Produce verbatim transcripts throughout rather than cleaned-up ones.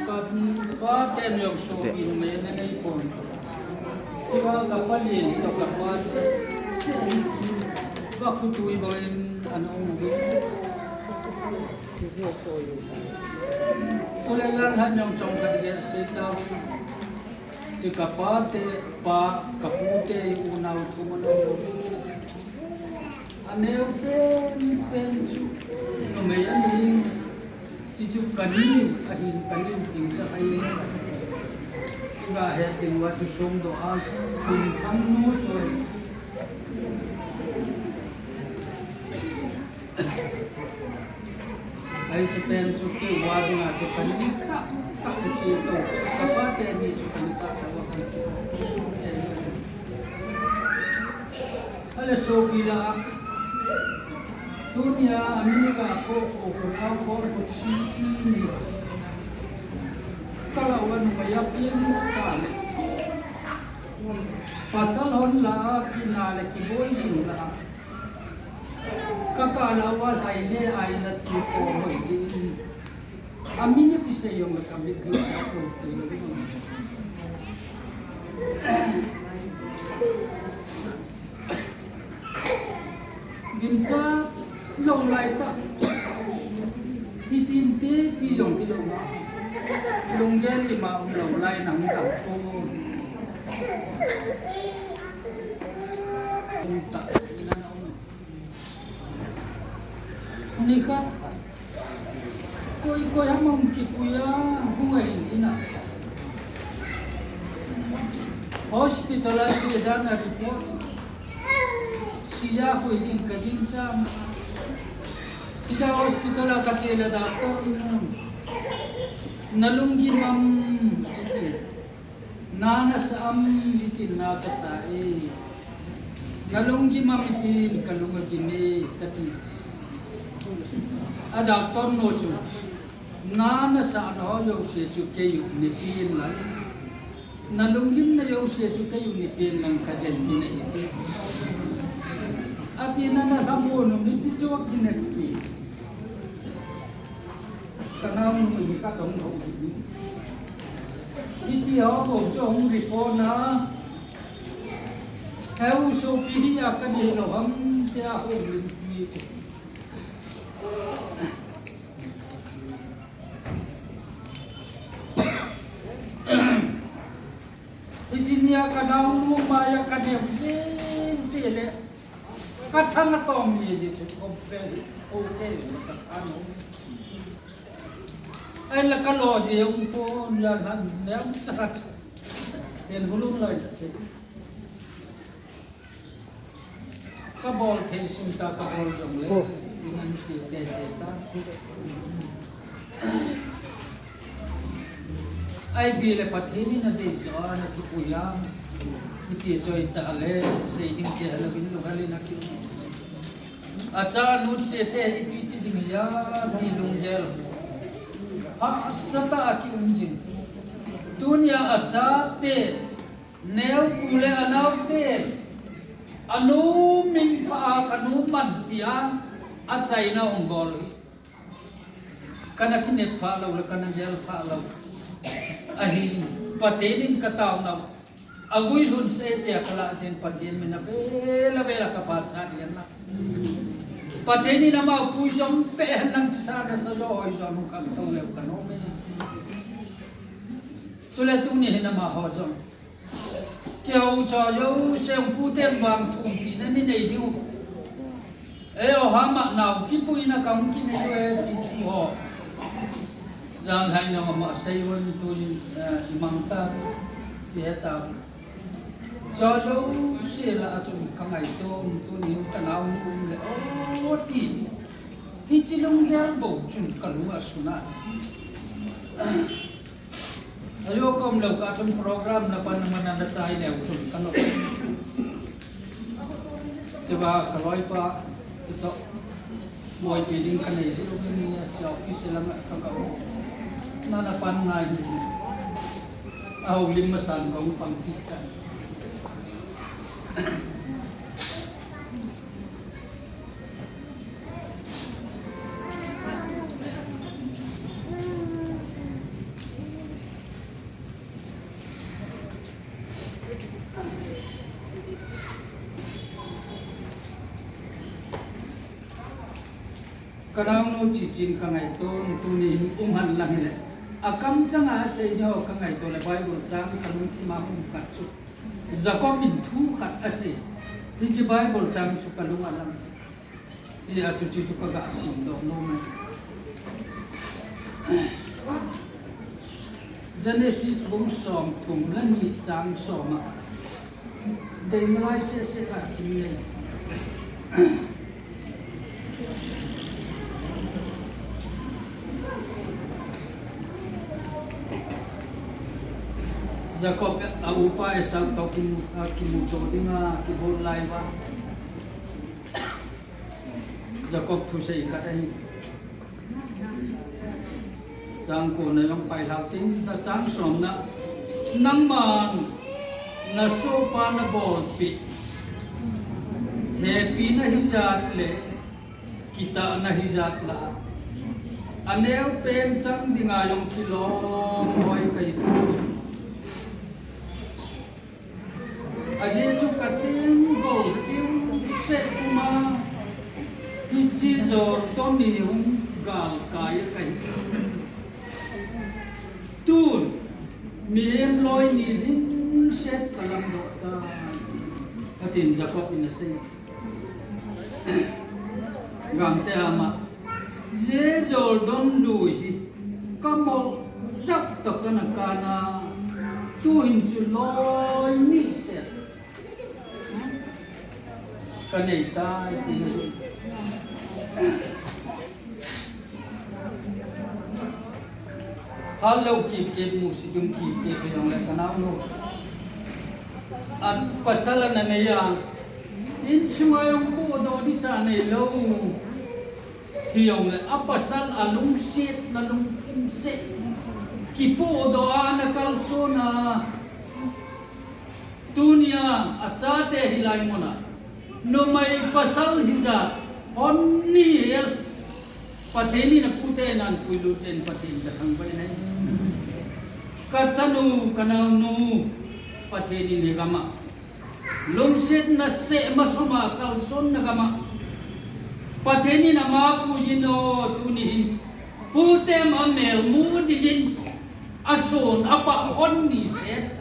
Ka pa ten jong sopi numei ana nei pon. Tua ka pa lien toh ka pa sese. Ka khutui bangin ana um uvin. Tule lang han jong chong khat gel sei tau. Chu ka pa te pa, ka pu te unau thum ana um uvin. Aneo pen pen chu numei ahi. Chuchu kanin, ahin kanin ding le ahi. Iga het ding uva chu songdoh a, thum thang nu soi. Ahi chu pen chu keiva dinga chu kanin tah tah chu chi to. Kapa teni chu kanin tah tah uva kanin. Ale sopi la. Tunia amini ka ko ko ko ko ko ko chi ni. Kala uva numei a pin sa le. Pasal hon la kina le kiboi jing la. Kaka la uva lai le ai na tu ko hoi jing. Amini ti sei jong la kami ti ko ti. Gincha lou lai ta. Hitin te ti jong ti lou ma. Lunggel ima um lou lai nang ta ko. Um ta. Nikhat. Koi, koi ham hung kipui a, hung a in, in a. Hospital a che dan a report. Sia koi ding ka ding cham. Sia hospital a ka che le doctor in. Na lunggim am, iti. Na nasa am, iti na kasa e. Na lunggim am, iti ka lung agim e, kati. A doctor no chu. Na nasa na ho jouse chu keiu neipeh in lang. Na lunggimna jouse chu keiu neipeh in lang ka jen ni nei. Ati na na lhamu nu ni ti chu ki neipeh. Ka nao nu ni ka tong ho. Iti ho bo chu hung report na. Heu sopi hi a ka ni lo ham te a ho ni. Hiti nia ka nao nu mai a ka neo jiji le. Ka thang a tong ni ji chu ko pe ko ke ka thang. Ai la ka lo ji um ko nia han neo sa ka. Tel bulum lai ta se. Ka bol thei sung ta ka bol jong le. Oh. Inan ti te te ta. Ai bi le Pathen in a dei jo a na kipui a. Iti choi ta le sei ding te hala bin lo hali na ki. Acha nut se te ipi ti ding ya ti lunggel. Hahsa tah a ki um jing. Tunia acha te Neo pu le anao te, anu min pha a ka nu man tia, achaina hung bol u hi. Kana kinep pha lou le, kana gel pha lou. Ahin, Pathen in ka taona u. Agui lhun se tia ka lah chen Pathen min a vela vela ka pachat ding ahi. Pathen in ama pui jom peh hen lang sa na sa jo hoi jom ka to le ka nom e. Chule tuni hin ama ho jom. Keiho cha jouse pute vang thumpina nei ding u. Eiho hama nao kipuina kam kinei u e ti thu ho. Janglhai na ama sei un tu in, eh, i mang ta, ti he ta. Cha jouse lah a chun ka ngaito, tuni ka nao nu le o ti. Hichi lunggel bou chun ka lung a sun a. Ajo kom lou ka chun program na pan man na chai leu chun ka lou. Tua ka loipa, ito, boipi ding ka nei, ito ni si office lang ka ka. Na na pan ngai. Au lim masan kong pang ti ka. Ka naonu Chichin ka ngaito, tuni hin um hen lang hile. A kamchang a asei ni ho ka ngaito le Bible chang ka lungthim a um khat chu. Jacob in thu khat asei. Hiche Bible chang chu ka lung a lang. Hia chu chu chu ka ga sim doh nom e. Genesis bung som thum le ni chang som a. Dei nalai sese ka sim e. Jacob a upa Esau toh kimu, a kimuto dinga kibol lai uva. Jacob thusei khat ahi. Chang ko na jong pai lhau tin, ta chang som na. Nangman na sohpa na bolpeh. Hepina hijat le, kitahna hijat lah a. Aneo pen chang dinga jong kilom hoi kahi. Ajeh chu ka tenggol, tenggol seh uma, hiche Jordan ni hung galkai a kahi. Tun, mihem loi ni lhingset ka lamdoh tai. Atin Jacob in asei. Gangte ama, je Jordan lui hi, ka mol chap toh kana kana, tuhin chu loi ni seh ka nei tai, ti. Hello, kip kip, music um kip kip, hijong le ka naonu. A pasal ana nei a. Insunga jong podoh ding cha neilou. Hijong le a pasal a lungset na lungthim seh. Kipodoh a ana kalson a. Tunia, achate hilai muna. Numei pasal hijat, hon ni hel. Pathen in apute nan puilut chen Pathen ka thangvah in ahi. Ka chanu, ka naonu, Pathen in higam a. Lungsetna seh masoma kalsonna gam a. Pathen in ama puiyin o tuni hin. Pute ma mel mu dingin. Ason, apah hon ni seh.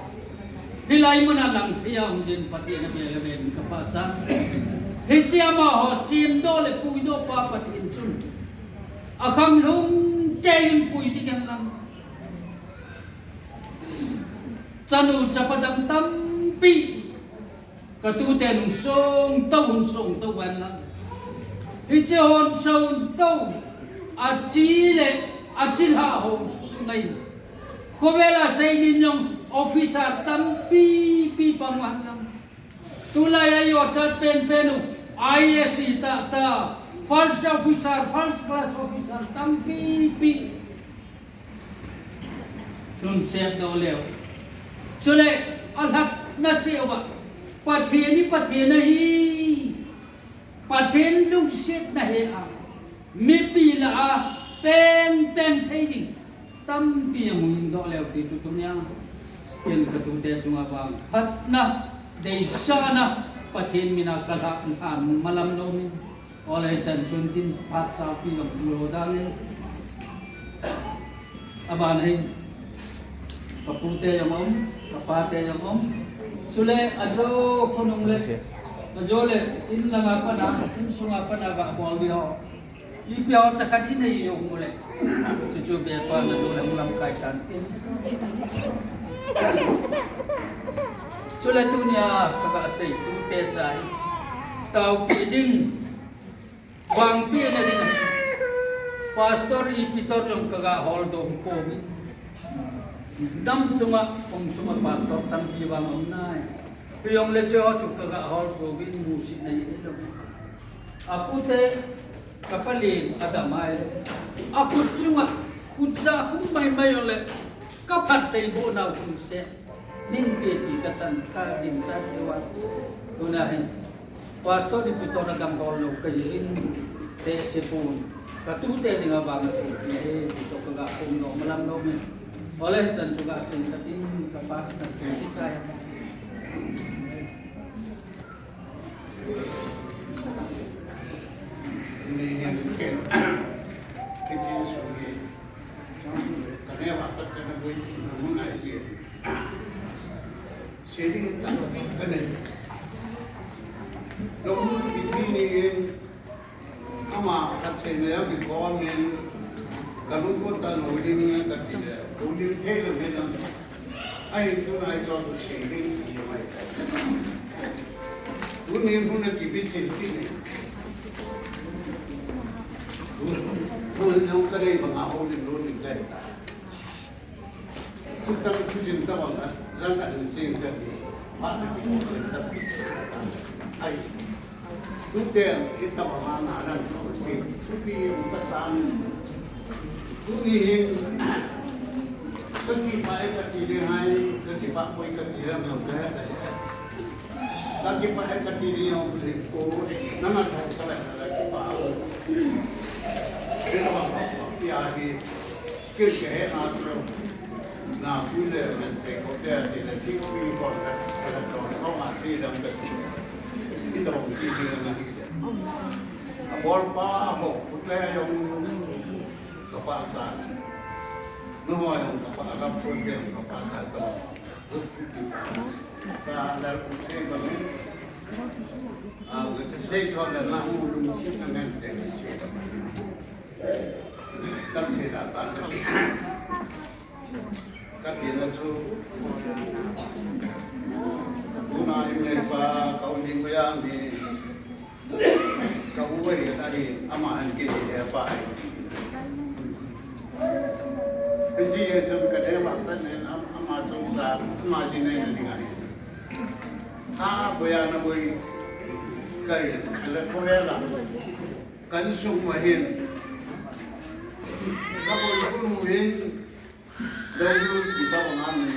Hilai muna lang thei a um din Pathen a bel a bel in ka pachat. Hiche amaho semdoh le puidoh pa Pathen chun. Akham lhung keiyin pui jing hen lang. Chanu chapa dang tampi. Ka tute hung song tou, hung song tou van lang. Hiche hon song tou. Achi le, achi lha ho sungai. Khovel a seiding jong officer tampi pi pang van lang. Tulai a yocha penpen u, I A S tah tah, first officer, first class officer tampi pi. Chun sepdoh leu. Chule, alhatna seh uva. Pathen hi Pathen ahi. Pathen lungsetna he a. Mipi lah a peng peng thei ding. Tampi ahung hingdoh leu ti chu tunia. Ken ka tute chunga vang. Phatna, deisahna, Pathen mina ka lhah lhan malam lou min. Ole chan chun tin phat chaupi jong pulo dan e. Aban hin. Ka pute jong um, ka pate jong um. Chule ajo khonung le. Ajo le in langa pat a, insunga pat a ga bol diu ho. Ipi ho chakhat hi nei jong mu le. Chuchu be pa na jo le hung lamkai tan tin. Chule tunia ka ga sei tute chai. Taopi ding. Vangpi na ding. Pastor ipi tou jong ka ga holdoh pouvin. Dam sunga, kong sunga pastor tampi vang um nai. Hijong le chu chu ka ga hol pouvin musit na hi lou. Apute ka palen a dam ai. Akhut chunga, khut ja khum mai mai jong le. Ka phatthei boh nau hung se. Nin pe ti ka chan ka ginchat diu a. Tuna hin. Pastor ipi tou na gam hol lou ka hi in. Te se pun. Ka tute dinga vang a tu. Ipi tou ka ga pun lou malam lou min. Ole chan chu ga sen ka tin ka pa ka tu ki chai. Amen. Patna boi na mun ai ye. Sedi tampi kanei. Lo mu si pi ni in ama khat seina jong kikhom in, ka lungkham tah in houlim nge kati le, houlim thei lou hi lang. Ahin tuna hichu sedi mai. Tuni hun a kibichil kit in. Houlim jong kanei banga houlim lou ding kahi tai. Tutan tutan tabang a, jang ka hin sing ka ni. Phat na ki mo ka pi. Ai. Tuten, i tabang a na nan so pi. Tupi um ka san. Tuni hin. Ka kipah e kati ding ahi, ka kipah poi kati ding ahi, ka he ka he. Ka kipah e kati ding ahi, ko, na na ka sa la ka kipah. Ki tabang pi ahi. Kin ke he na tu na kui le men te ko te ti le ti kui ko le ko le ko ko ma ti dam te. Ito ki ti na ni te. A bol pa ho ku te jong ka pa sa. No ho jong ka pa ka pu te ka pa sa to. Ka la ku te ba ni. A ku te sei ko le na hu lu ti na men te ni. Tam se da ta ka si. Ka ti na chu. Tuna in le pa ka u ni ko ya ni. Ka u wa ya ta ni ama an ki ni le pa. Pe ji ye chu ka de wa ta ne am ama chu sa ama ji ne ni ga ni. A ko ya na ko i ka i le ko le la. Kan sung ma hin. Ka bol kun hin. Dau lu ki ba ma ni.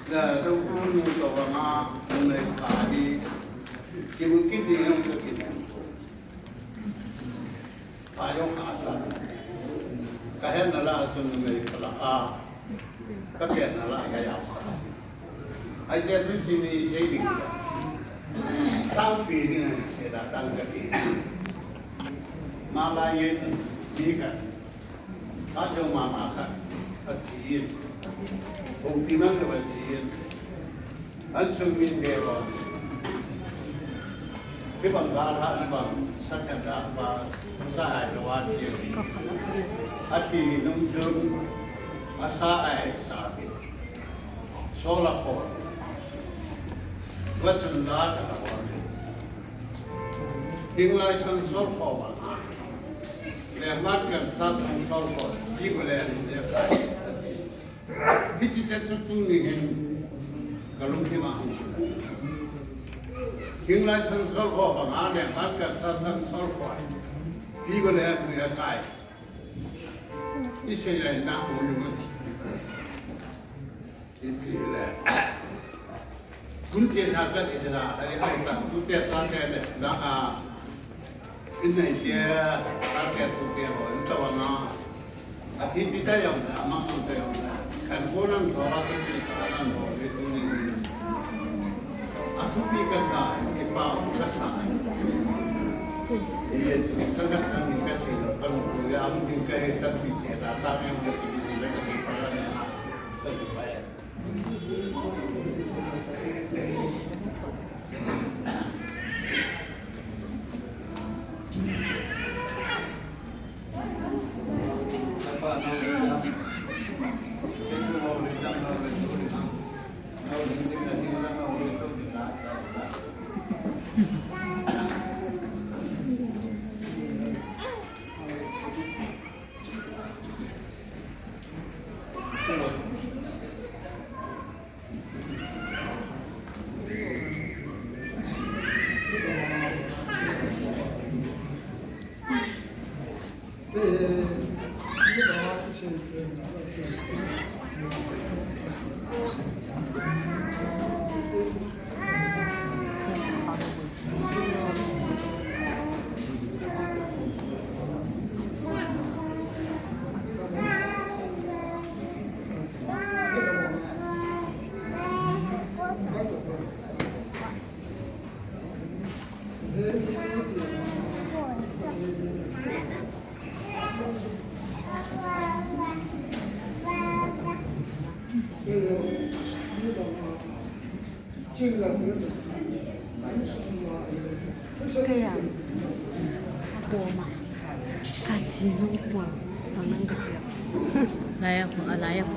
Da dau lu ni to ba ma ni ka di. Ki mu ki di yang ka ki. Pa yong ka sa. Ka hen na la chun ni ka la a. Ka pen na la ka ya. Ai che thu si ni sei ding. Sang pi ding se da dang ka ti. Ma la yen ni ka. Ka jo ma ma ka. Ka ti yen. Hung pi man ka ti yen. An sung min de ba. Ki bang ga la ni bang sa cha da ba. Sa ai lo wa ti. A ti nung jun. A sa ai sa pi. Solar phone. Wachun la ka la phone. Hing lai sang sol phone. Le mat kan sa sang sol phone. Ki ko le ni le kai. Hiti chan tu tu ni hin. Ka lung ki ma hung. Hing lai sang sol phone. Le mat kan sa sang sol phone. Ki ko le ni le kai. Israel na ko ni. Ipi le. Kun che na ka che na, ai, ai, ka tu te ta te le, na a. In nei che, ta te tu te ho, in ta wa na. A ti ti ta yong na, ma ma ta yong na. Kan ko nan to la tu ti ta nan ho, ni tu ni. A tu pi ka sa, i pa ka sa. Ye, ka ka ka ni ka se, ka no ya, mu ni ka he ta pi se, ta ta me ka ti ti le ka ti pa la na. Kaya, ako ma. Kansi nung po. Ang nang kaya. Laya ko, alaya ko.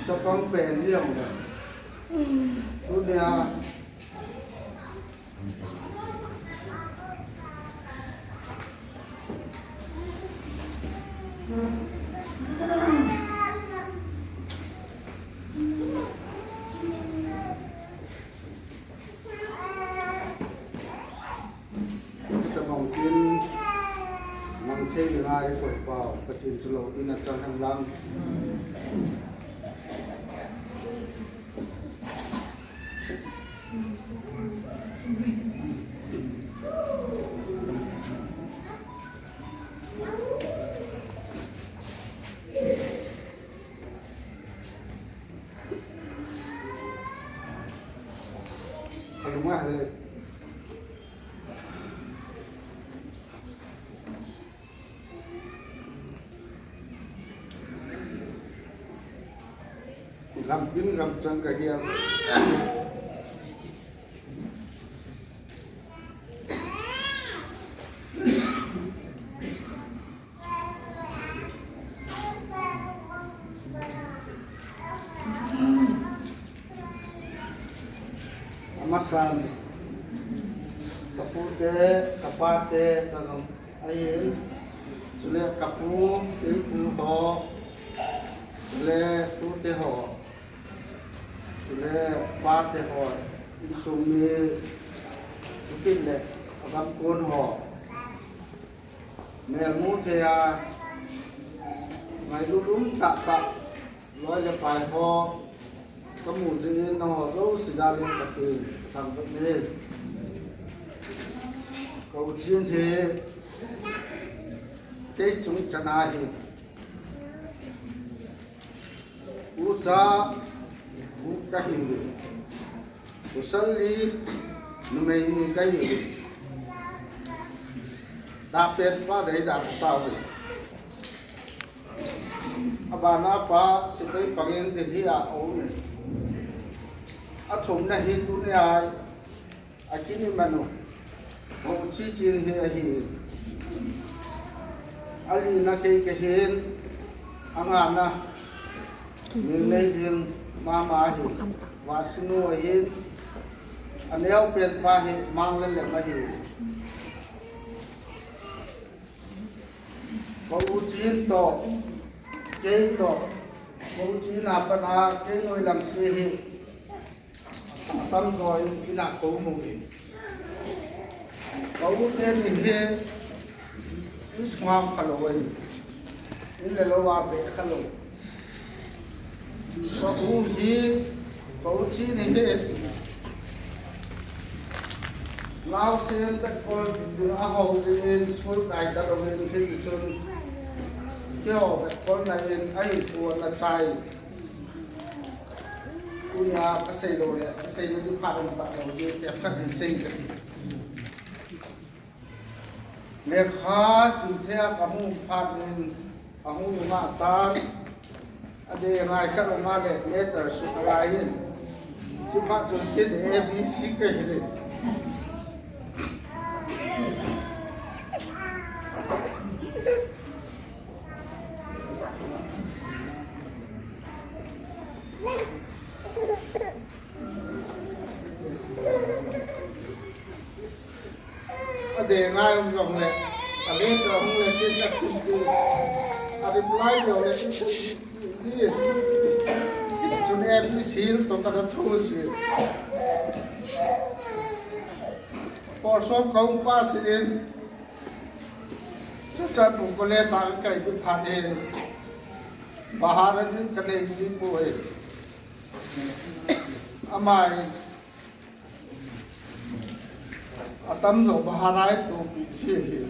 Chapang pen hi jong le. Tunia Tabang tin, nang thei le ngai koi pau, Pathen chu lou ding a chang hen lang. Kalunga le. Gam tin gam chang ka hial. Amasan, ka pu te, ka pa te, ka nung ahin, chule ka pu, kei pu ho, chule tu te ho, chule pa te ho, insung mi, chukit le, agam kon ho. Melmu thei a, ngailut um tah tah, loi le pai ho, kamu jing in nangho jouse jal in Pathen thangvah in. Ka u Chin hi, kei chung chan ahi. Ucha, u kahi. Pasal li, numei ni kahi. Dapen pa dei da tao. Abana pa, sepai pangin Delhi a aum e. Athumna hi tunia a, akini manu. Ka u Chi Chin hi ahi. Alina kei kahin, angana. Ning nei jing mama ahi. Vasinu ahin. Aneo pen pa hi Mang le Lem ahi. Ka u Chin to, kei to, ka u Chin a pat a, kei noi lam se hi. Atam jo in ina ko mu hi. Ka u te ni hi, in sunga kha lou in. In le lou a be kha lou. Ka u hi, ka u Chin hi. Naosen ta kol a ho jin school kai ta lou in, kei chun. Kei ho ta kol na in, ai ko na chai. Tunia ka sei lou le, ka sei lou pha lou ta lou, kei ka sei ka. Lekha sim thei a ka hung phat in, a hung nunga tan, a dei ngai khat a ngai le, letter sut a lai in. Chuphat chun kin A B C ka hil in. Te ngai um jong le, a le to hung le tin a sim ti, a reply jong le tin ti ji. Chun A B C to ka da thu ji. Por som ka um pa si in. Chu chan bu ko le sa ka kai ti pha in. Bahar a din ka nei si ko e. Amai. Atam jo bahar a topi si hi.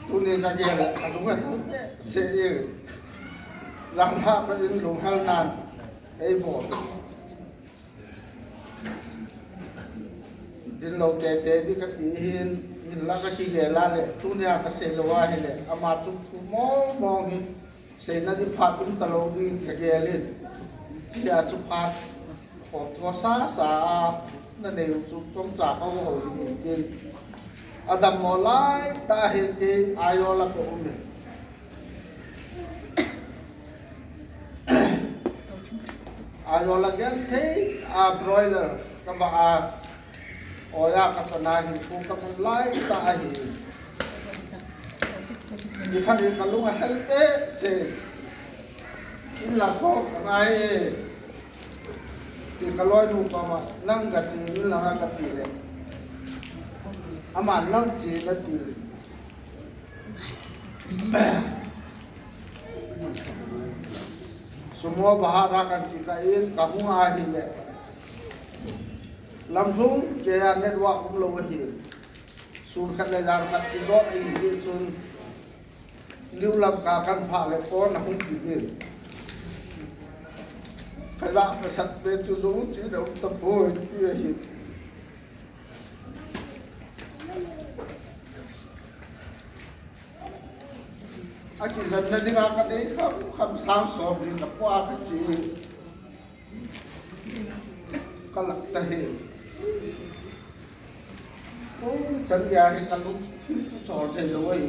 Tuni ka gel a, a lunghel behseh e. Jang ha pa in lunghel nan. Ei bo. Din lo te te di ka ti hin, hin la ka ti le la le, tuni a ka sei lo a hi le, ama chu thu mong mong hi, sei na di phat um ta lo di ka gel in. Sia chu phat, ho tho sa sa a, na nei u chu chom cha ka ho ho di din. Adam mo lai ta hin ke, a yo la ko um e. A yo la gen thei a broiler ka ba a. Oya ka sana hin ko ka mun lai ta a hi. Ni kha ni ka lung a hel behseh. In la ko ka ngai e. Ti ka loi nu ka ma nang ka chi ni la ka ti le. Ama nang chi na ti. Sumo bahar a kan kikah in ka hung a hi le. Lamlhung ke a network um lo a hi. Sun khat le jan khat ki jot a hi chun. Liu lam ka kan pha le phone a hung ki in. Ka ja ka sat pe chu lo chi da um ta poi ti a hi. A kizanna dinga ka dei kham kham sang som ding ka pua ka chi. Ka lak ta hi. Ko chan dia hi ka lung thim ku chol thei lo ai.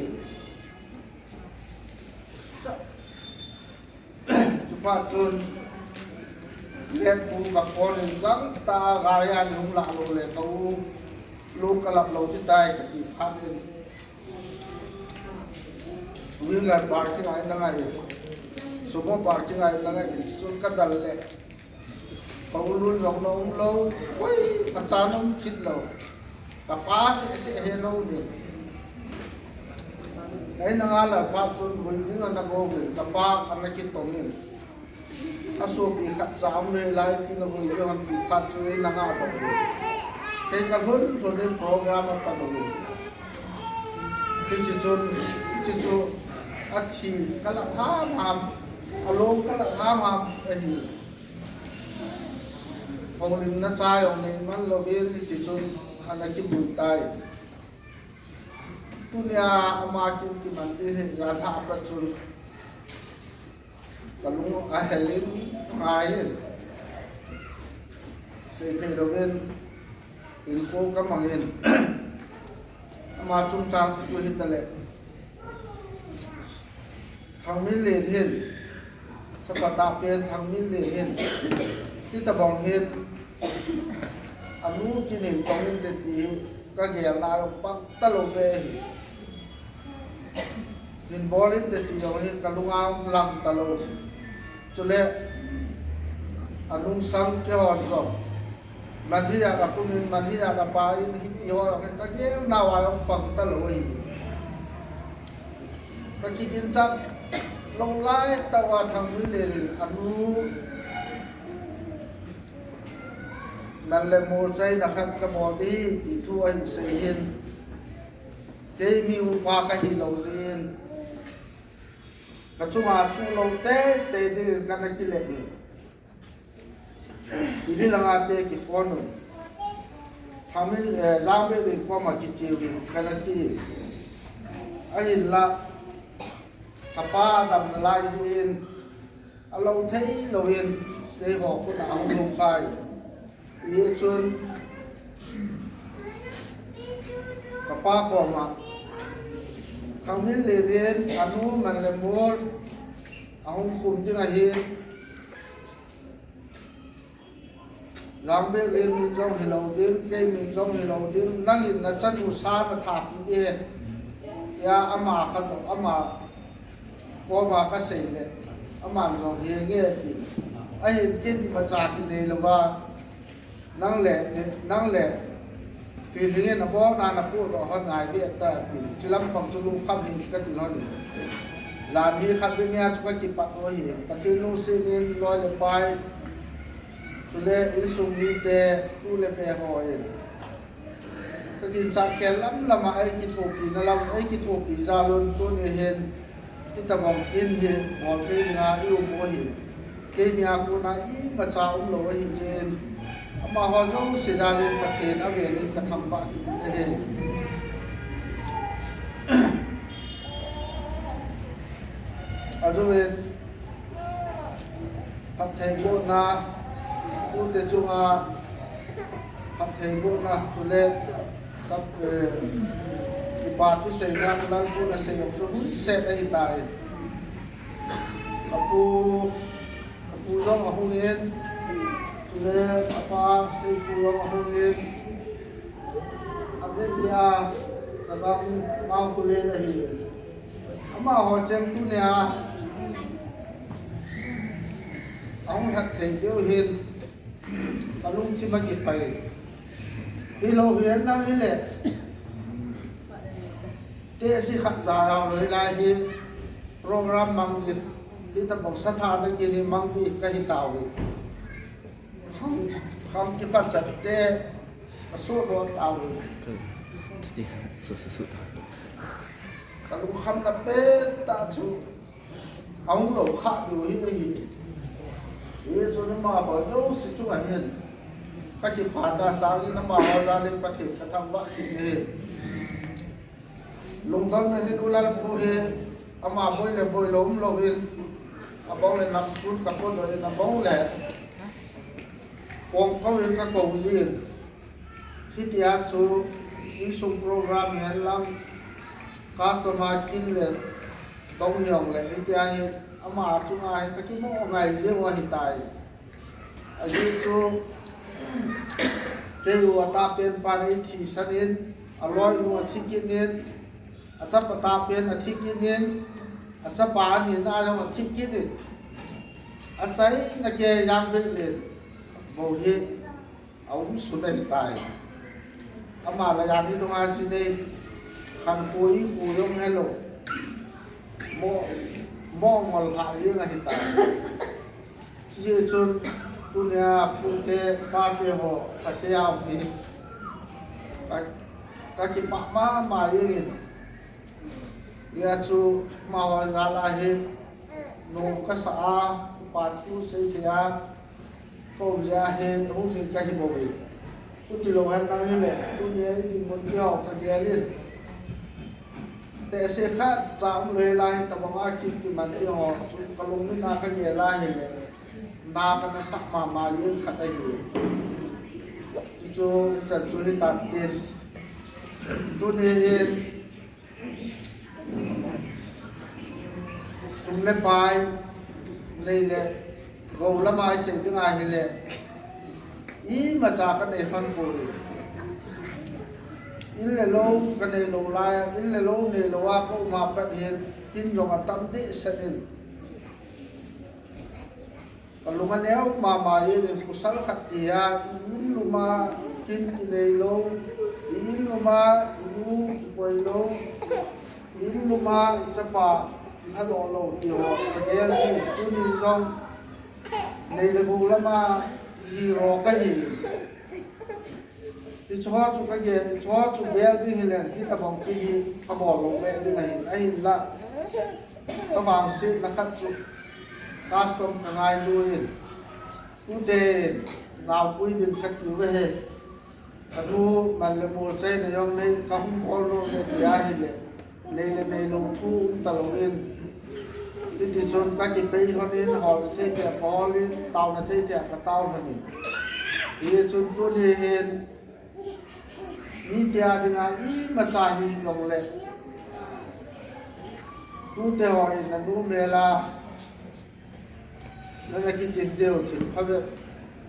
Chupa chun let pu ka phone in gang ta gari a ni hung la lo le ka u lo ka lak lo ti tai ka ti phat in. Two wheeler parking a in ngai. Sumo parking a in ngai. Chun ka dal le. Ka u lun jong na um lo. Hoi, ka chan um kit lo. Ka pa se se he lo ni. Ei na nga la pa chun bui ding a na go ve. Ka pa ka na kit tong in. A sopi khat cha um le lai ti na vui le han ti khat chu ei na nga ba. Kei ka lhun lhun in program a pa no. Hichi chun, hichi chu a thi ka la ham ham, a lom ka la ham ham a hi. Houlimna cha jong nei man lo in hichi chun a na kibui tai. Tunia ama kin kiman ti hi ya tha pa chun. Ka lung a hel in, ngai in. Sei thei lo in, in ko ka mang in. Ama chungchang chu chu hi ta le. Thangminlen hin, chapa ta pen Thangminlen hin. Ti ta bang hin. Anu kin in tong in te ti ka gel na pak ta lo ve hi. Hin bol in te ti jong hi ka lunga lang ta lo. Chule, a lungsang kihon jong. Man hi a ka kum in, man hi a ka pa in, hiti ho jong hi ka gel nau a jong pang ta lo hi. Ka kigin chat lo lai tah a Thangminlen in a nu man le mol chaina khat ka bol ding ti thu ahin sei hin. Kei mi upa ka hi lo jin. Ka chunga chu lo te te ding ka na kilep in. Ili langa te ki phone un. Family, eh, Jangbe le khoma kichiu in ka na ti. Ahinla. Ka pa dam na lai jin. A lo thei lo in, kei ho khut a hung lo kai. Ti chun, ka pa koma, Thangminlen in, a nu man le mol, a hung khum ding ahi. Langbe le min jong hilou ding, kei min jong hilou ding, nangin nachanu sa nathapi ding ahi. Tia ama khat, ama koma kasei le, aman jong hi nge ti. Ahin ken imacha kinei louva, nang le, nang le, Thilhing in abol na napohdoh hon ngai ding ta ti. Chilam pang chu lungkham hi kati lhon. Jan hi khat ding nia chu kakipat u ahi. Pathen lungset in loi le pai, chule insung mite, tu le me ho in, kaginchat khel lam lam a eikithopi na lam, eikithopi jal un tuni hin, Hitabang in hi bol thei dinga i um u ahi. Keini a kona imacha umlou ahi jeh in, amaho jouse jal in Pathen avel in kathangvah kit ahi. Ajeh in phattheibohna, tute chunga phattheibohna, chule Kap, eh, kipa thu seina, Lalpu nasei jong chu hun set ahitai. Apu, apu jong ahung in, chule apa Seipu jong ahung in, adeh dia, kagang mau kule ahi. Amaho cheng tunia ahung lhat thei jeh u hin, kalungthim akipai. Hilou hi nang hile, tehse khat cha jong lou hilai hi, program mang ding, hitabang sathana kini mang ding kahi tauve. Khang, khang kipat chatte, asohdoh tauve. Kalungkhamna pen tah chu ahung lou kha diu hi ahi. Hichun amaho jouse chunga hin kakipana sangin amaho jal in Pathen kathangvah kit ahi. Lungdon men in U Lalpu hi ama boi le boi lou umlou in, abang le nam tun kapodoh in, abang le kong kou in kakou jin. Hitia chu insung program hi henlang, customer kin le dong hijongle, hitia hi ama chunga hi kakimo ngai jeng u ahitai. Ajeh chu keiu atahpen pan eithisan in, aloinu athi kit in, achapa tahpen athi kit in, achapa anina jong athi kit in, achaina kei Jangveilen bou hi aum sun ahitai. Ama la jani dunga chinei, khankho ikho jong helou, mo, mo ngol kha jeng ahitai. Hijeh chun tunia pute pate ho kati a um hi, ka, kakipah mama jengin. Hijeh chun amaho jal a hi nom kasa a, kipa thu seithei a kaum jeh a hi hung jing kahi bouve. Chutilou henlang hile, tunia idinmun tiho kagel in, tehse khatcha umlou hilai, hitabanga kikiman tiho chu kalungmin a kagel a hile, na kanasah mama jeng khat ahi. Chuchu hichan chu hitan tin, tuni hin sum le pai, nei le gou lama isei ding ahile, imacha kanei lhon poi. In le lou kanei lou lai a, in le lou neilou a kaum a pat hin, hin jong atam dehset in, kalung aneo mama jengin, pasal khat tia, i in luma hin kinei lou, i in luma inu kikoi lou, i in luma ichapa ilhadoh lou tiho kagel jin, tunin jong nei le gou lama zero kahi. Hicheho chu kagel, hicheho chu gel ding hile, hitabang thil hi kabol lou ve ding ahin, ahinla kavangsetna khat chu custom kangailu in, tute in naopui ding katiu ahi. Kanu man le mol chaina jong nei, kahung bol nom le tia hile, nei le neilou thu um talou in, hitichun kakipei lhon in, holna thei thei kahol in, taona thei thei katao lhon in. Hichun tuni hin mitia dinga imacha hijongle, tute ho in nanu mel a nana kichin diu thil phabep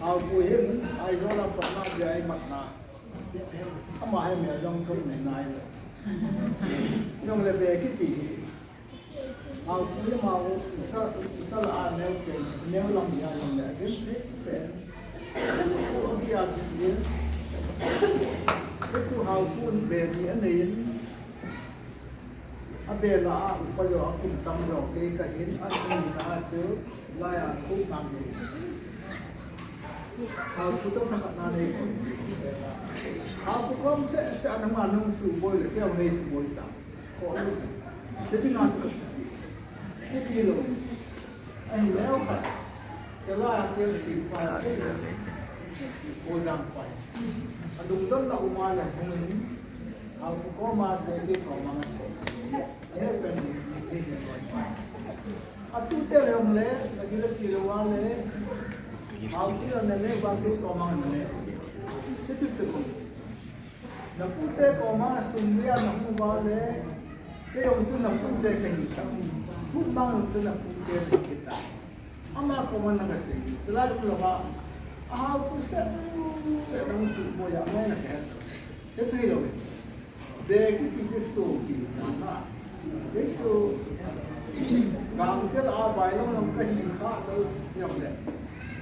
Haupu hin Aizawl a patna dia imatna. Ama hi mi a jong kum ni nai le. Jong le be kiti hi. Haupu hi ama u sa sa la a neu ke neu lam ya jong le. Again pe pe. Ko a ki a ki ye. Ko chu Haupu be ni a nei in. A bela a upa jo a kum tam jo kei ka hin a kum na chu lai a khu nang ni. Haupu to na khat na nei ko. Haupu kom se se a nang a nung su boi le kei nei su boi ta. Ko se ti na chu. Ti ti lo. Ahi leu khat. Chela a kel si pa. Ko jang pai. A lungdon na uma le hung in. Haupu koma se kei koma se. Ahi pen ni ni ni ni. A tu te le hung le, a gila ti le wa le. Haupu le ne le ba kei koma ne le. Chu chu chu. Na pute koma sum lia na hung uva le, kei jong chu na pute ka hi ta. Pu mang chu na pute ka hi ta. Ama koma na ka sei. Chulai u lova. A Haupu se, se na hung sum boi a mai na ka het. Se chu hi lo. Be kiti chu so pi na na. Kei chu, gang tel a bailong lam ka hi kha lo, jong le.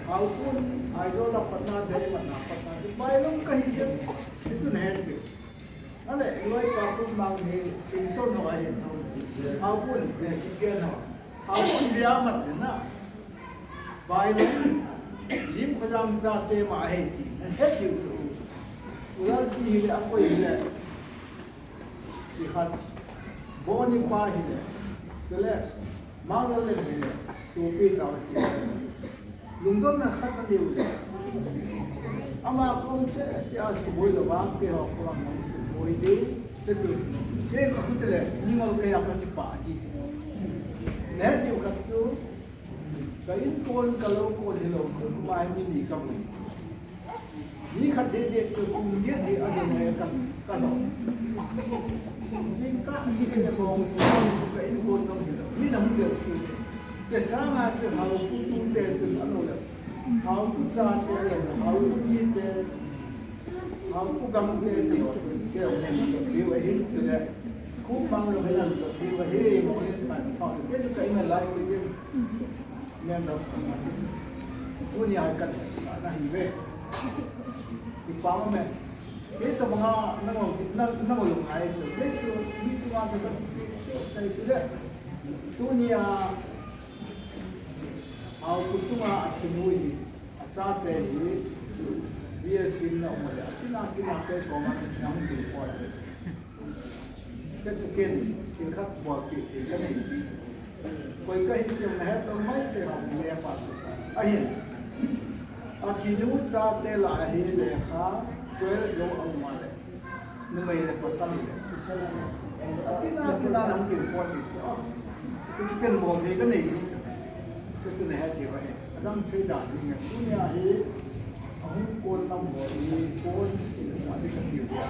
Haupu, Aizawl a patna, be patna, patna chu bailong ka hi chu, ti chu na het pi. Ale, loi pa kum mang hi, singson ho a hin. Haupu, be kiti ho. Haupu, be a mat na. Bailong, lim khajang sa te ma he ti, na het diu chu. Lalpi hile, akoi hile, ti khat, Boni pa hile, chule, Mangal le hile, sopi tao ti. Lungdonna khat anei u le. Ama kong se, se a suboi lou vang, keiho koma kong suboi diu, ti chu. Kei ka khut le, mimal keiya ka kipah ji chu. Neh diu khat chu, ka inkon, ka lou kon hilou, koma mi ni ka vui. Mi khat dehdeh chu kum get hi a jong le ka, ka lo. Jingkah se le bong se ka inkon nung hi lo. Mi na hung bel chu. Che sanga se hau pu tu te chu a lo le. Hau pu sa te le, hau pu ni te, hau pu gam te te lo chu. Ke o ne ma to liu a hin chu le. Khu mang lo he lan chu liu a he mo ne pan pa te chu ka ina lai ku ye. Nen dam kama. Tunia kan sa na hi ve. Ipa ma me. Ke to ma na mo na na mo lo ngai so. Ke so mi chu ma sa ka ti so kai tu le. Tunia au ku chunga a thinu hi. A chate hi. Bia sim na mo le. Tina tina ke ko ma na mo ti ko. Che chu ken, thil khat bolpeh thei kanei ji chu. Koi kahi ti na het lou mai thei ham, le pa chu. Ahin. A thinu chate lah a hi lekha, twelve jou a um a le. Numei le pasal le. A tina, tina nang thil bolpeh chu. Che chu ken bol thei kanei ji chu. Che chu na het diu ahi. Adang sei da jing e, tunia hi, ahung kon lam ho hi, kon sisa di ka tiu dia.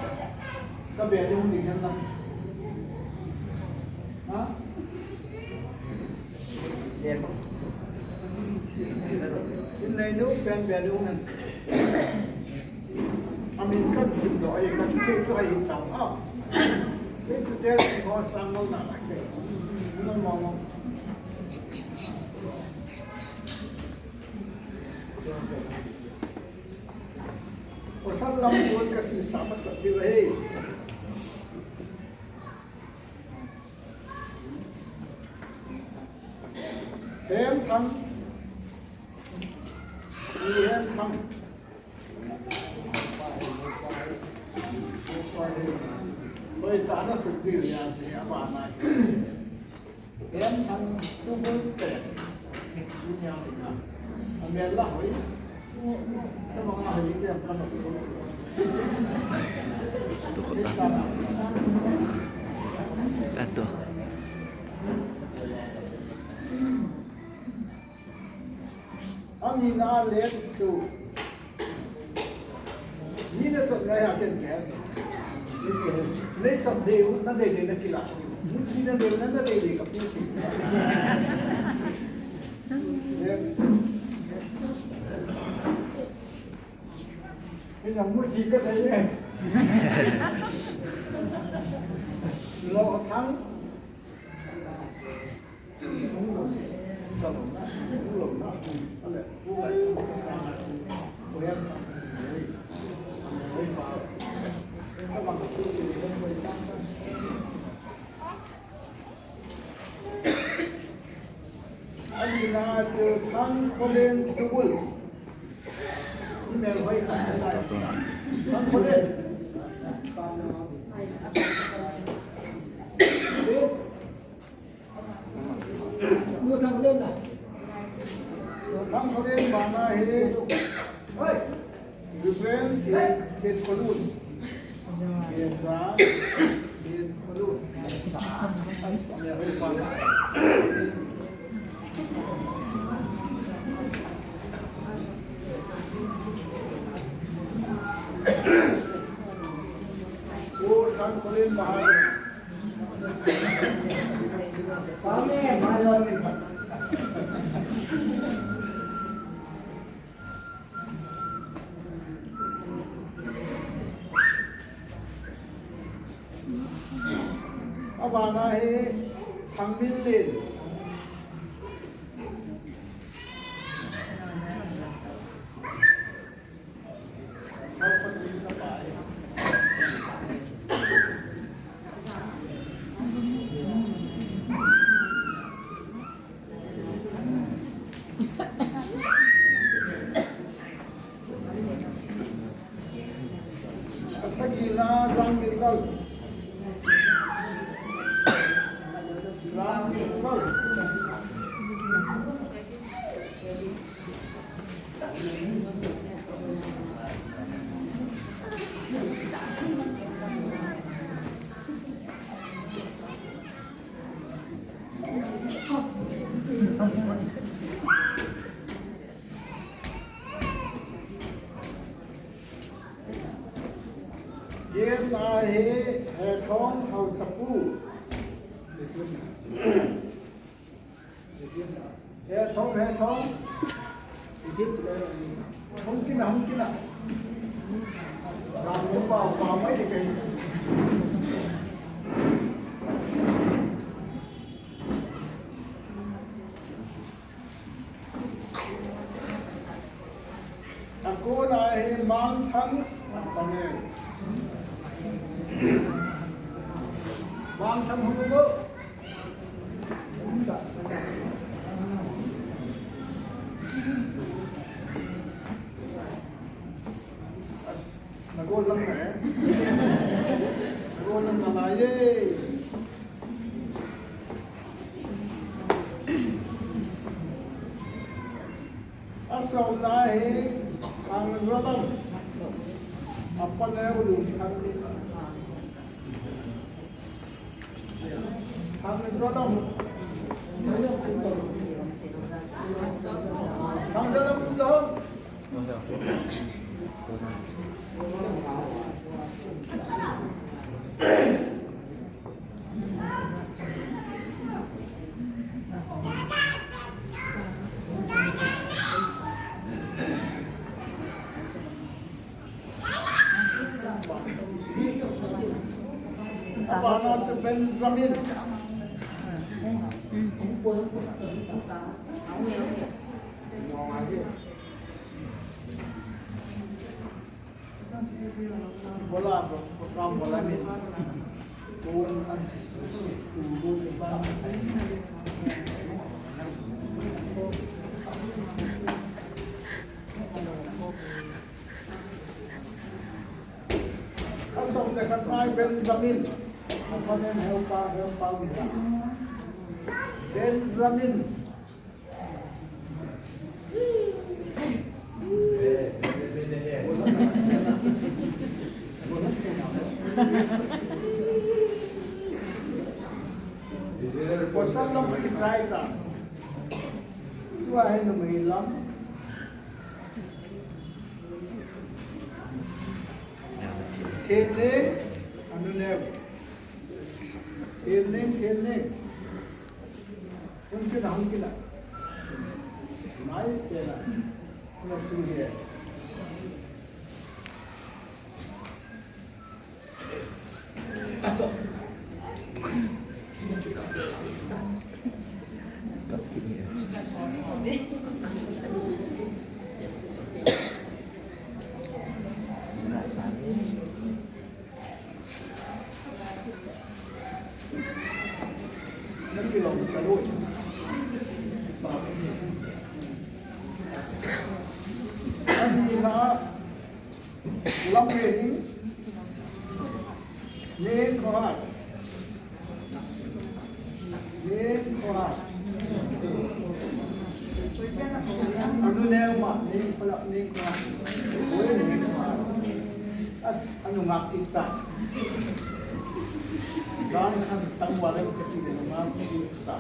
Ka be di hung ding hen lang. Ha? In nei nu pen be di hung hen. Amin kan sim doh ahi, kan sei chu ahi tam a. Kei chu tel si ho sang lo na la kei. Mo mo mo. Pasal lam pun ka sisa pasal di ba, hey. Hem thang. Hem thang. Hoi ta na suk di ya se ya ba na. Em thang tu bul te. Tu nya ni na. A me la hoi. Ka ma nga hoi ke am ka no ko. Ato. Ani na le su. Ni na sot ngai ha ken ke. Nei sot deu, na dei dei na kila. Muchi na deu, na, na dei dei ka pu ki. Let's. Ni na muchi ka dei. Lo thang. Ani na chu thang kolen tubul. Email hoi ka. Thang kolen. Thang kolen bana hi. Reverend Khet Kholun. Khet Kholun. Thang kolen bana. Abana hi Thangminlen. Ahi, Hethong Haosapu. Hethong, Hethong. Hung tina, hung tina. Ram mo pa, pa mai de kai. Akona hi Mangthang, Mangthang. Mangthang hung bo. Nagol lang na eh. Nagol lang na lai eh. Asam na hi ang ralam. Apa na ulung kami. Ang ralam. Ang ralam daw. Apa na si Benjamin? Bola, program bola ni. Kasom de katrai Benjamin. Apa nem helpa, helpa. Benjamin. Pasal lam kichai ta. Tua hai numei lam. Kene, anu ne. Kene, kene. Hung kina, hung kina. Mai kina. Hung kina. Lamneihing, Neng Khohat. Neng Khohat. Anu Neng ma, Neng Khohat, Neng Khohat. Oi, Neng Khohat. As, anu ngak tik ta. Dan khan tang wala ka ti le ngak tik ta.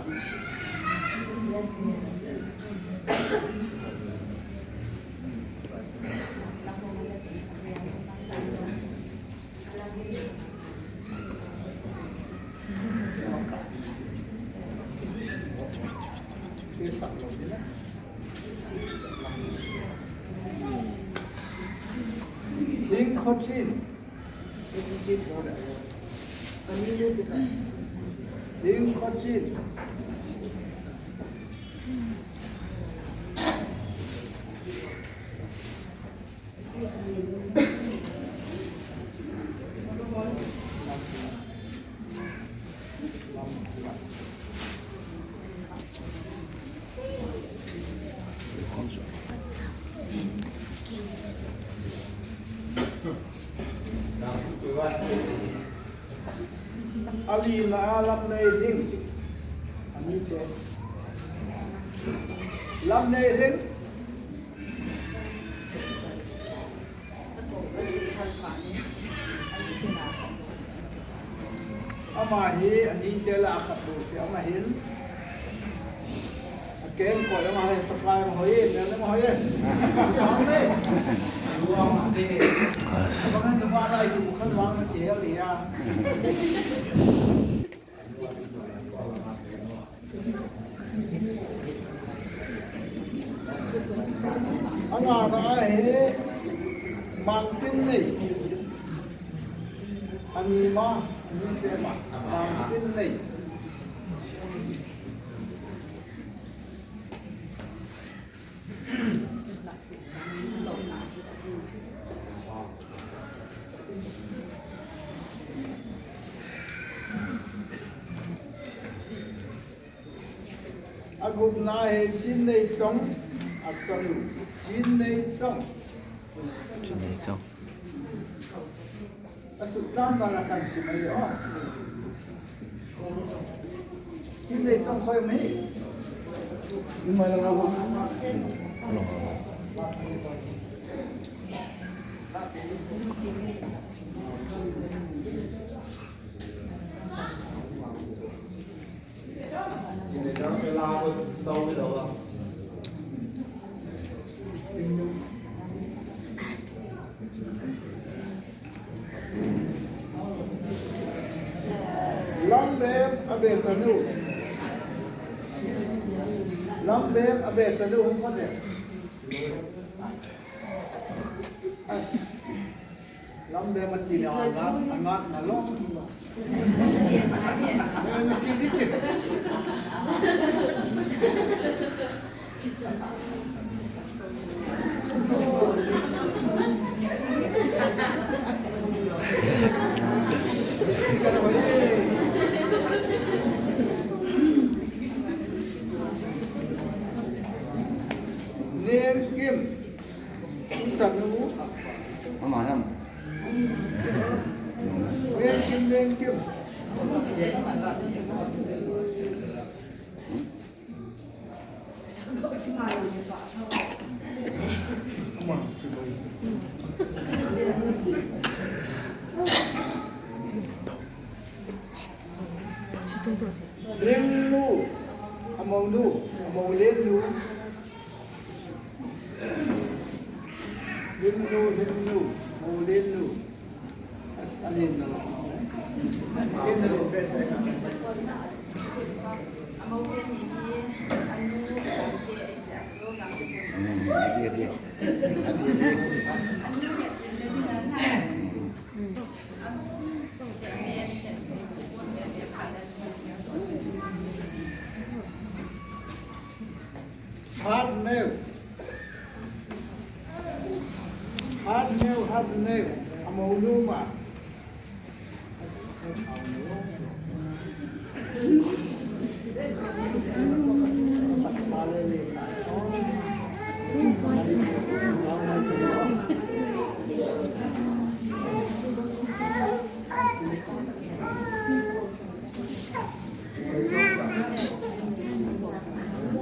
Hing Khochin. Hing Khochin. Alina a Lamneihing. Ani te. Lamneihing. Ama hi, ani te la khat bu si ama hin. Ken ko le ma le, Pakai ma hoi, le le ma hoi. Amen. Luang ate. Bang an ma lai tu kan wang na ke ya. Anga na he Mangtinlei. Ani ma, ani se ma, Mangtinlei. Agupna hi Chinneichong, achanu, Chinneichong. Chinneichong. Asut tam bala kan simai o. Chinneichong khoi mi. Imai lang agu. Lambem abechanu. Lambem abechanu hung phat e. Lambem ati na angat, angat na lo. Na si di che. Nengkim. Chanu. Ama ham. Nengkim, Nengkim. Lennu, amonu, amou Lennu. Lennu, Lennu, amou Lennu. As, alin na lang. Alin na lang, best, eh. Amou Lennu hi, anu, anu, anu, anu, anu, anu, anu, anu, anu, Hatneu. Hatneu, Hatneu. Amou nu ma.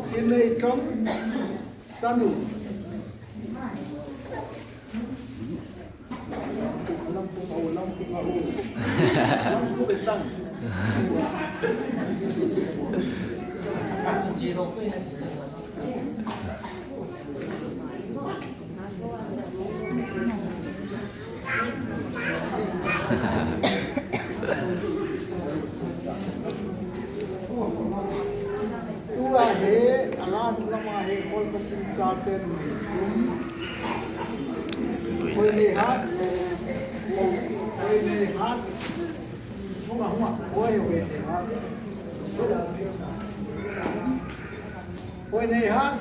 Chinneichong, chanu. Tua hi, a last lama hi, Kolkata sin sa ten. Koi nei hat. Koi nei hat. Hung a, hung a. Koi nei hat. Koi nei hat.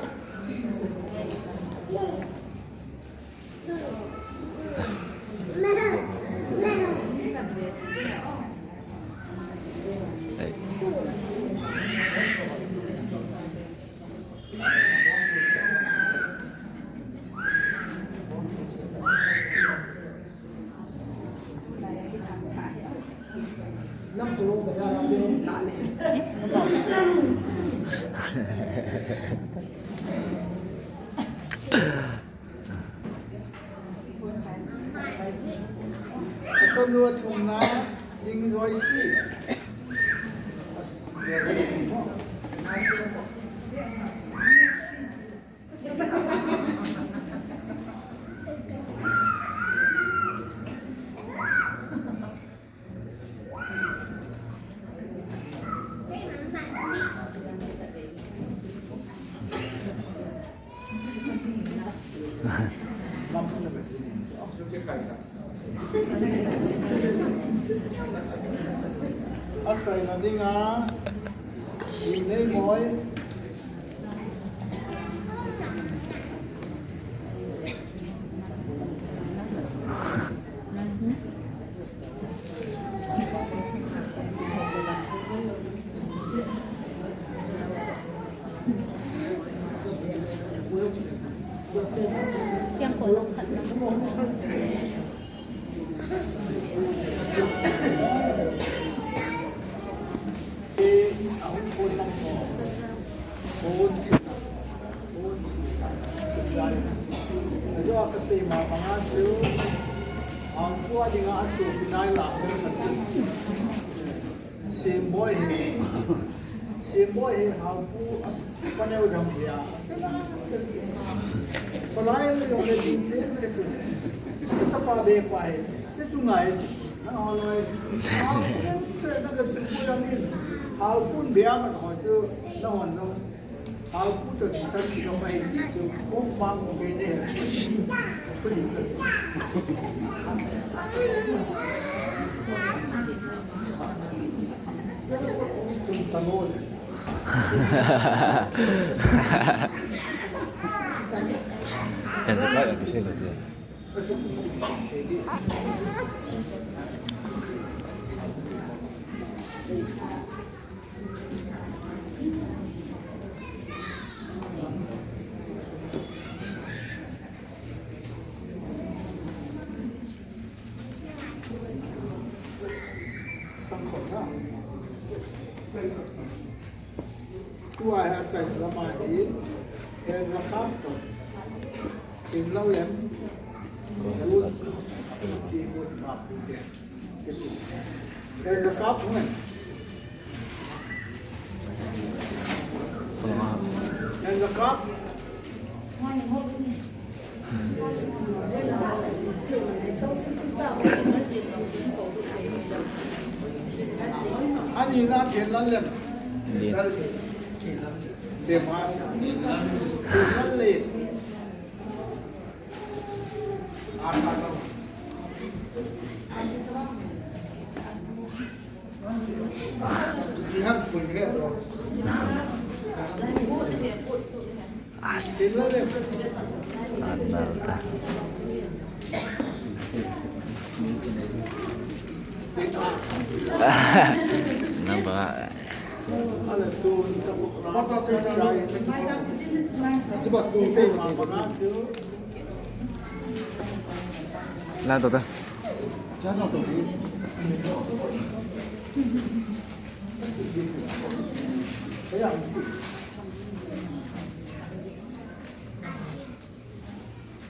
Asam lua thumna, Ling Joyce. As, ya, ya, ya. Achaina dinga, Nei Moi. Simboi hi, Simboi hi, Haupu, as, paneu dam hi a. Palai le yong le ding le, che chu. Chapa be pa hi, che chu ngai chu. Na ho noi. Haupu se na ka Simboi dam hi. Haupu be a man ho chu, na ho no. Haupu to thisan ki jong ahi ti chu, kong pang kong kei ne he. Kuli ka si. Ken sa ka, ken sa ka. Tua hi achai lama hi, eh, Jacob to. Kin Lalem. Kin Lalem. Ken Jacob, hung e. Ken Jacob. Ani na Ken Lalem. Ken Lalem. As. Nampak. Lah, tu, tu.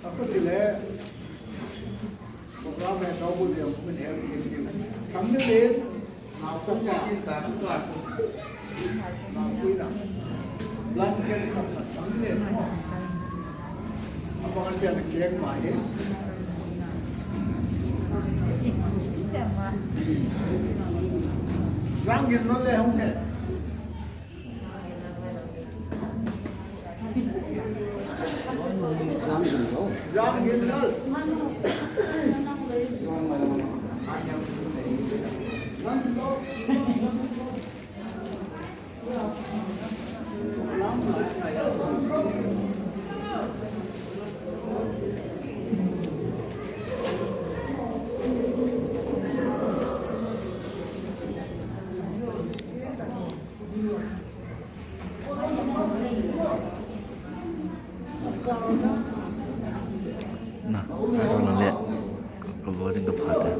Aku tile, program e kau bu dia mungkin help dia. Kami le, nak pun ya. Nak pun ya. Blanket kami le. Apa kan dia nak kian mai? Rang gin no le hong ke. Na, ito na le. Kabor ding ka phat e.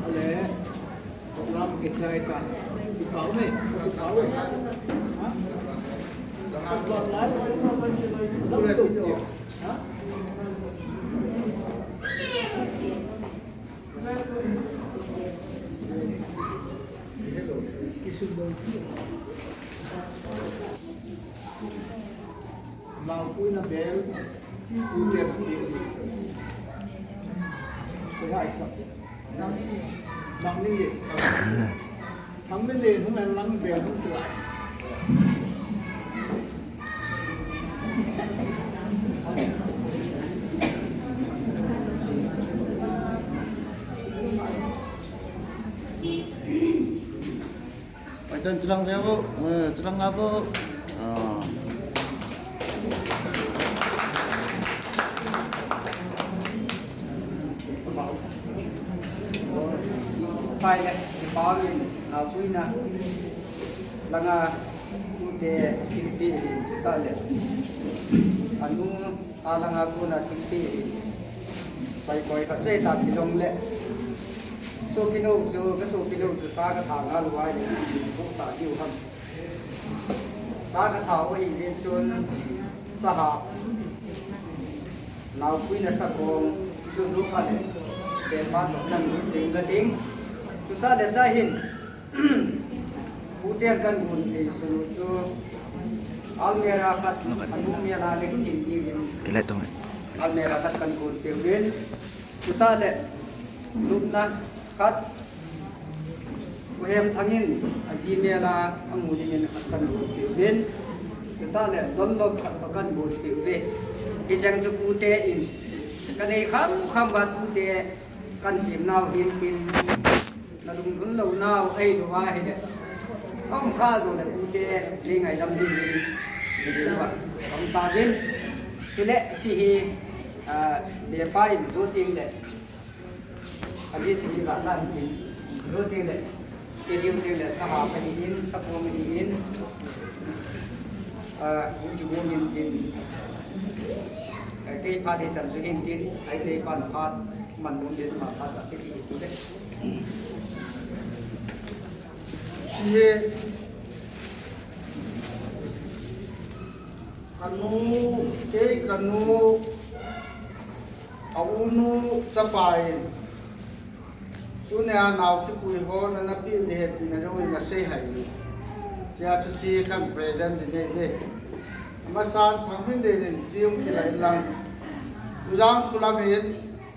Ale, program kichai ta. Kipau me, kipau me. Ha? Kipau lai. Ha? Naopuina bel, pute na pe. Ko ha isa. Nang ni le. Nang ni le, hung en lang bel, hung tilai. Paitan chilang dia bu, eh, chilang abu. Ah. Pai le, kipah in, naopuina langa pute thilpeh in, chutah le. Anu a langa kona thilpeh in. Pai koi khat chu ahi ta kilong le. Sopinu chu, ka sopinu chu sa ka tha ngal uva le, ko ta diu ham. Sa ka tha u ahi le chun, sa ha. Naopuina sakong, chu nu kha le. Pepa toh nang ding ka ding. Chutah le cha hin. Pute kan gun thei sunu chu almirah khat, anu mela le kin ni in. Kile tong. Almirah khat kan gun thei uvin. Chutah le lupna khat. Pu Hemthang in aji mela amu dingin khat kan gun thei uvin. Chutah le Dunlop khat pa kan gun thei uve. Hicheng chu pute in. Ka nei kham kham uva pute kan sem nau hin tin. Na lunglhun lou nau ahilou ahile. Aum kha jou le pute, nei ngaidam ding in. Nei ding uva. Aum sa ding. Chule, hiche hi, ah, Lepa in jou teng le. Ali hiche hi ga lan tin. Jou teng le. Hiche jou teng le, sa ha pa hi in, sa pom hi in. Ah, hung kigong in tin. Kei phat hi chan chu hin tin. Ai kei phat phat. Man nom den ma phat a kiti hi tu le. Hiche hi kanu, kei kanu, a unu chapa in, tunia nao kipui ho nana pe ding ahi tina jong ina sei hai ni. Hichea chu hiche kan present ding ahi le. Amasan Thangminlen in hiche hung kilai lang. U Jangkholam in,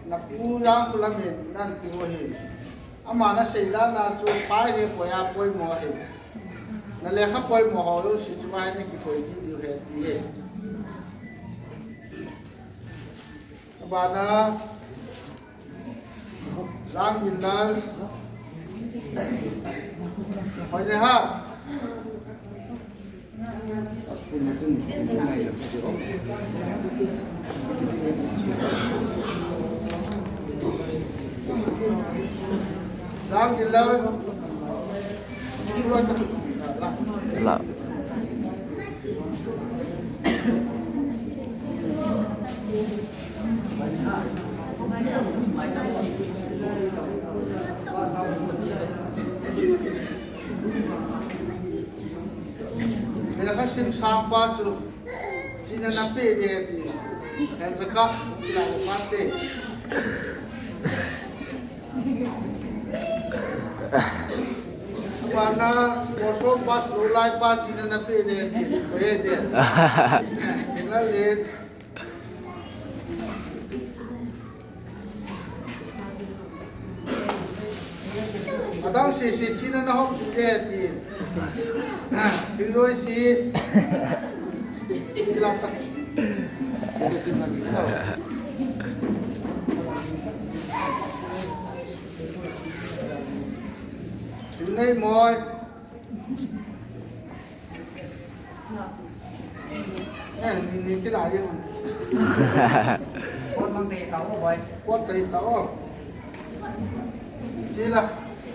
na pu Jangkholam in, nan pi ho hin. Ama na sei dan a chu pai hi poi a poimo ahi. Na lekha poimo ho jouse chu ahi na kikoi ji diu ahi ti ahi. Abana Jangginlal. Hoi le ha. Lekha sim sangpa chu china na pe ding ahi ti. Hem sa kha, kila le pa te. Abana, koso pas lo lai pa china na pe ding ahi ti. Pe ding. Kila le. Adang sese china na hom tu le ti. Piloi si. Lata. Sinei moi. Eh, ni, ni kila ye. Kon mang te ta o, boy. Kon te ta o. Sila,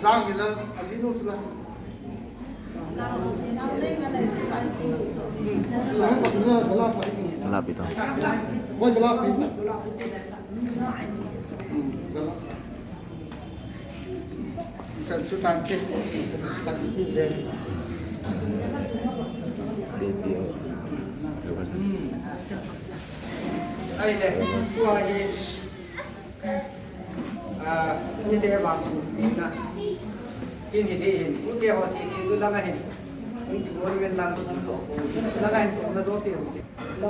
Jangginlal, ajinu sila. Gala pi to. Boy, gala pi. Hmm, gala. Chan chu tan te. Tan pi zen. Ai le, tua hi. Ah, ni te ba na. Kin hi de hin. Ute ho sese tu langa hin. Ni ti bol men lang tu. Langa hin tu na do te. Thi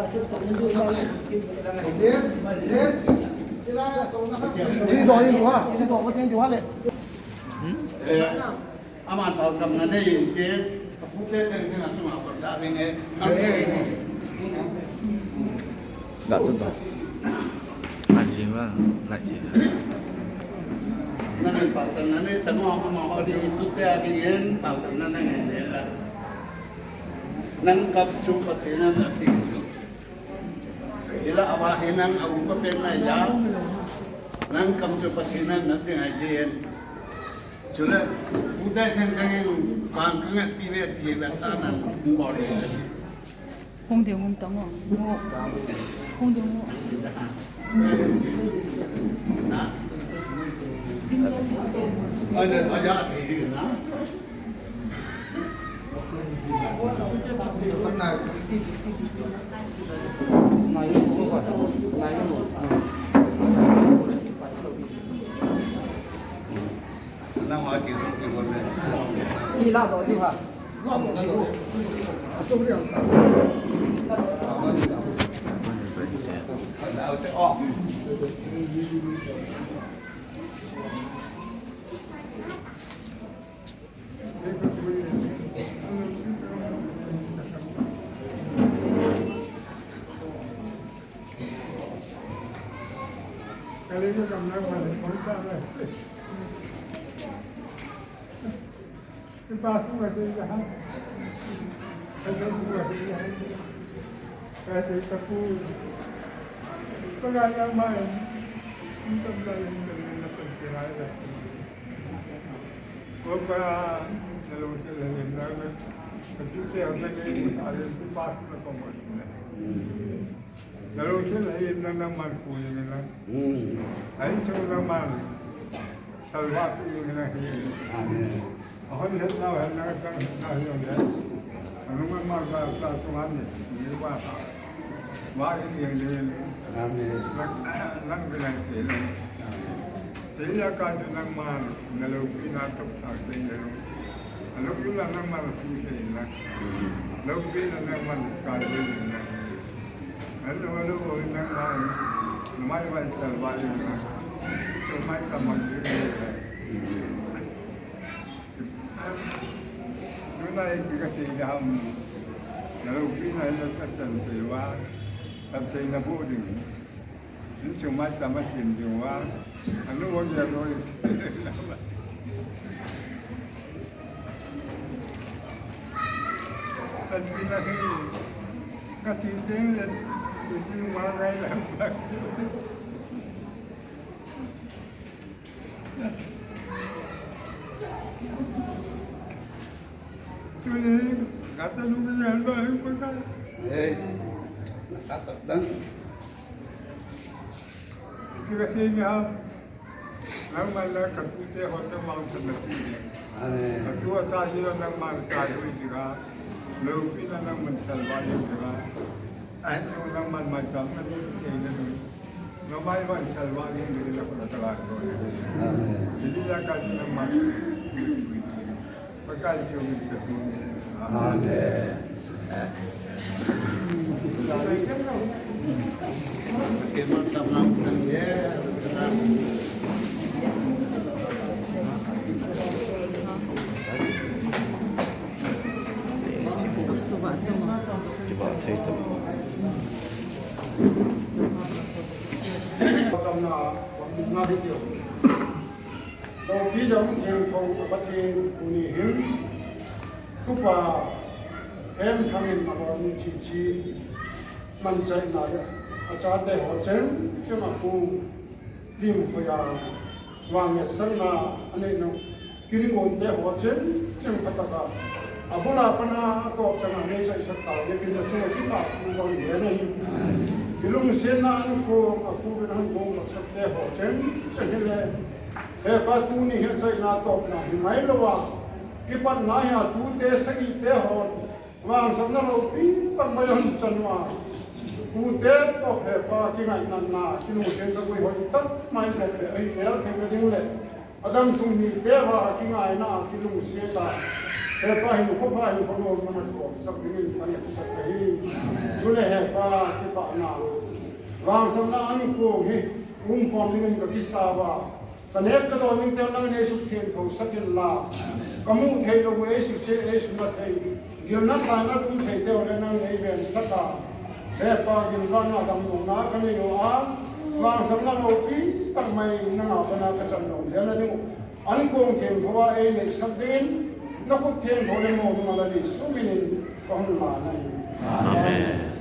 do in wa, thi do ko tin di wa le. Eh, aman pau kam na dei in ke, pute ten ten a suma ko da bin e. Ga tu ba. Anjing ba, na chi. Na bin pau kam na ne, tamo ama ho di tu te a di en, pau kam na na ne la. Nang kap chu Pathen a na ti chu. Ila awa hi nang a u pa pen na ya. Nang kam chu Pathen a na ti ngai di en. Chule, u te then kang en, kang kang ti ve ti ve sa na, u bo le. Hung ding hung tang o. Hung ding hung. Na lungset a hin nangman pu jing in lang. Hmm. A insung nangman salva pu jing in lang hi. Amen. Ahon het nau het nau chang het nau hi jong le. Anung nangman va ta chung han ni. Ni va ta. Va hi jing jing in. Amen. Lang, lang bi lang se lang. Amen. Seiya ka chu nangman, na loupina tah tah seiya lou. A loupina nangman pu seiya. Loupina nangman ka seiya. Hello, hello, nangman. Mai mai salva ina. So mai ta mang. Nuna e kika seiya ham. Na loupina na ta chan seiya. Ta seiya na bu ding. Insung mai ta ma sim ding uva. Anu uva ya loi. Kan pina hi. Ka sin ding le. Sin ding ma ngai la. Tuni, gata nunga ya loi ko ka. Eh. Kata dan. Kira sini ha. Nangman la katute hote mang sa na ti. Amen. Katu asa jira nangman ka hui jira. Loupina nangman salva jira. Ahin su nangman mai tam na ti na. Ngamai mai salva jira na ko na tala ko. Amen. Jadi ya ka nangman. Amen. Chamna, wamna video. Loupi jong thengtho Pathen tuni hin Thupha Hemthang in abon chichi manchaina le achate ho chengcheng a Pu Limkhoja vangngetsahna anei nau Kingonte ho chengcheng phatah a abul a pat a atoh chan a neichaisah tau le kin achung a kipah thu bang le nahi. Ilungsetna ankong a Pu Limkhoja vangngetsahte ho chengcheng hile He Pa, tuni hi achaina topna hi ngailou a, kipatna hi a tute sagite ho vangsetna loupi tah mai ahung chan uva, pute toh He Pa, kingainatna, kilungsetna gui hoi tah mai jong le ahi el theina ding le, adamsung mite uva kingaina, kilungset a, Hepa, hinkho pha, hinkho nom nana thomsak dingin kanepsah ahi. Chule Hepa, kipana, vangsamna ankong hi umkhom dingin kakisauva, kanep kadon ding teu nangin eisuhtheng thousak inla, kamu theilou, eisuse, eisuna thei, gilna thahatna um thei teu le nangin eivensah a, Hepa, gilvana damlouna kanei uva, vangsamna loupi tah mai nanga pana kachan lou lena ding u, ankong thengthou a eineisak dingin, nakhut thengthou le mopohna Lal Jesu minin kahung lan ahi. Amen.